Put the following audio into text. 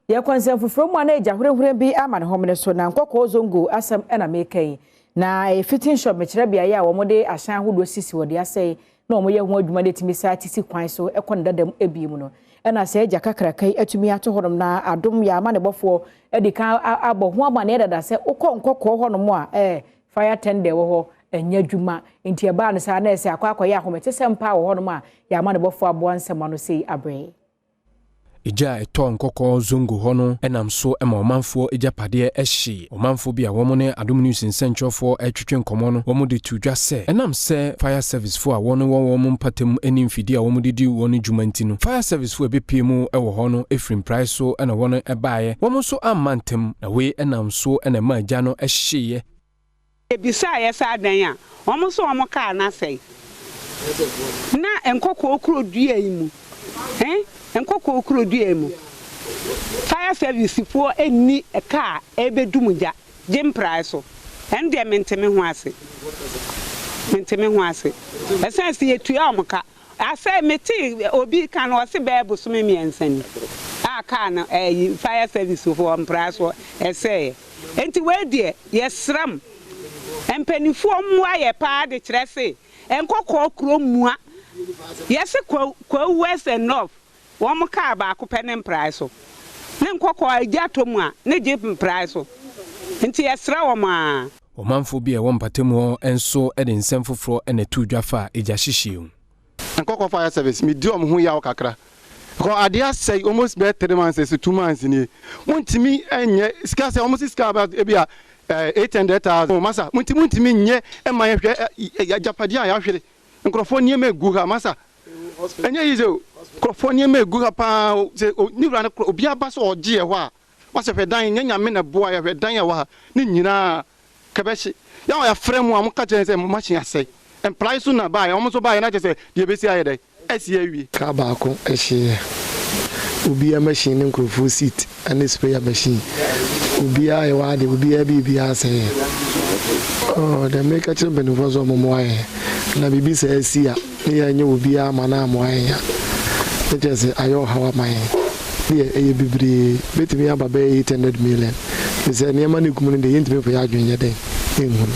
Yɛkɔ nsɛm foforɔ mu a, na agya horehore bi ama ne homene so na Nkɔkɔɔ Zongo asɛm ɛna meka yi. Na ɛyɛ fitting shop, mekyerɛ beaeɛ a wɔde ahyɛn ahodoɔ sisi, wɔde asɛe na wɔyɛ ho adwuma de tumi saa tisi kwan so ɛkɔ ne dadam ebie mu no, ɛna sɛ agya kakraka yi atumi ato hɔnom. Na adom yɛ ama ne bɔfoɔ de kan abɔ ho amaneɛ dada sɛ wokɔ Nkɔkɔɔ hɔnom a, fire tender wɔ hɔ ɛnyɛ adwuma. Nti ɛbaa no saa na ɛsɛ akɔ akɔyɛ ahomete sɛ mpa wɔ hɔnom a yɛama ne bɔfoɔ aboa nsɛm ano sei abrɛ. Egya a ɛtɔɔ Nkɔkɔɔ Zongo hɔ no nam so ma ɔmanfoɔ agyapadeɛ hyee. Ɔmanfoɔ bi a wɔn ne Adom News nsɛntwerɛfoɔ retwetwe nkɔmmɔ no, wɔn de to dwa sɛ ɛnam sɛ fire service foɔ a wɔn wɔ wɔn mpatam ne mfidie a wɔn de di wɔn dwuma nti no, fire service foɔ a ɛbɛpie mu wɔ hɔ no firi mprae so na wɔn baeɛ. Wɔn nso amma ntɛm, na wei nam so na ɛma agya no hyeeɛ. Ebisaeɛ sɛ adan a wɔn nso wɔn kaa no asɛe na Nkɔkɔɔ kuro dua yi mu, Nkɔkɔɔ kuro dua yi mu, fire service foɔ nni kaa ɛrebɛdum gya gye mprae so. Ɛno deɛ, mente me ho ase, mente me ho ase. Ɛsiane sɛ yɛtua wɔn ka asɛ mete obi ka no, ɔse bɛyɛ bosome 3 ni a kaa no ɛyi fire service foɔ mprae so ɛsɛeɛ. Nti wei deɛ, yɛsrɛ mo, mpanimfoɔ mmoa yɛ paa de kyerɛ se Nkɔkɔɔ kuro mua yɛse Kwawu West and North, wɔn kaa baako pɛ ne mprae so ne Nkɔkɔɔ agya tɔ mu a ne gye mprae so. Nti yɛsrɛ wɔn a. Ɔmanfoɔ bi a ɛwɔ mpatamu hɔ nso de nsɛm foforɔ na ɛtoo dwa fa egya hyehyɛ mu. Nkɔkɔ Fire Service, medi ɔmo ho yaw kakra kɔ adeɛ asɛe almost bɛyɛ 3 months ɛsɛ 2 months nie. Montumi nyɛ sika sɛ ɔmo si sika aba ebi a 800,000. Masa, montumi nyɛ ɛma yɛhwɛ agyapadeɛ a yɛahwere. Nkurɔfoɔ nneɛma egu ha, masa, ɛnyɛ yi sɛ o nkurɔfoɔ nneɛma egu ha paa sɛ ne wura no obi aba sɛ ɔgye yɛ hɔ a, masa, hwɛ dan nyɛ Nyame na boa yɛhwɛ dan a wɔ ha ne nyinaa kɛbɛhye yɛn a yɛafrɛ mu a mo ka kyerɛ sɛ mo machine asɛe. Mprae so na baayɛ, ɔmo nso baayɛ na kyerɛ sɛ deɛ ebesi ayɛ dɛ ɛsi awie. Kaa baako ɛhyeeɛ, obiara machine ne nkurɔfoɔ seat ne sprayer machine, obiara yɛ wɔ ade, obiara biribiara asɛeɛ. Ɔɔ deɛ meka kyerɛ mpanimfoɔ sɛ ɔmo mmoa yɛn na biribi sɛ asi a ne yɛnyɛ obiara ama no amoa yɛn a, ne kyerɛ sɛ ayɛ ɔhaw ama yɛn deɛ ɛyɛ bebree, bɛtumi aba bɛyɛ 800 million sɛ nneɛma no gu mu no deɛ, yɛntumi mfa yɛ adwene nyɛ dɛn nhu no.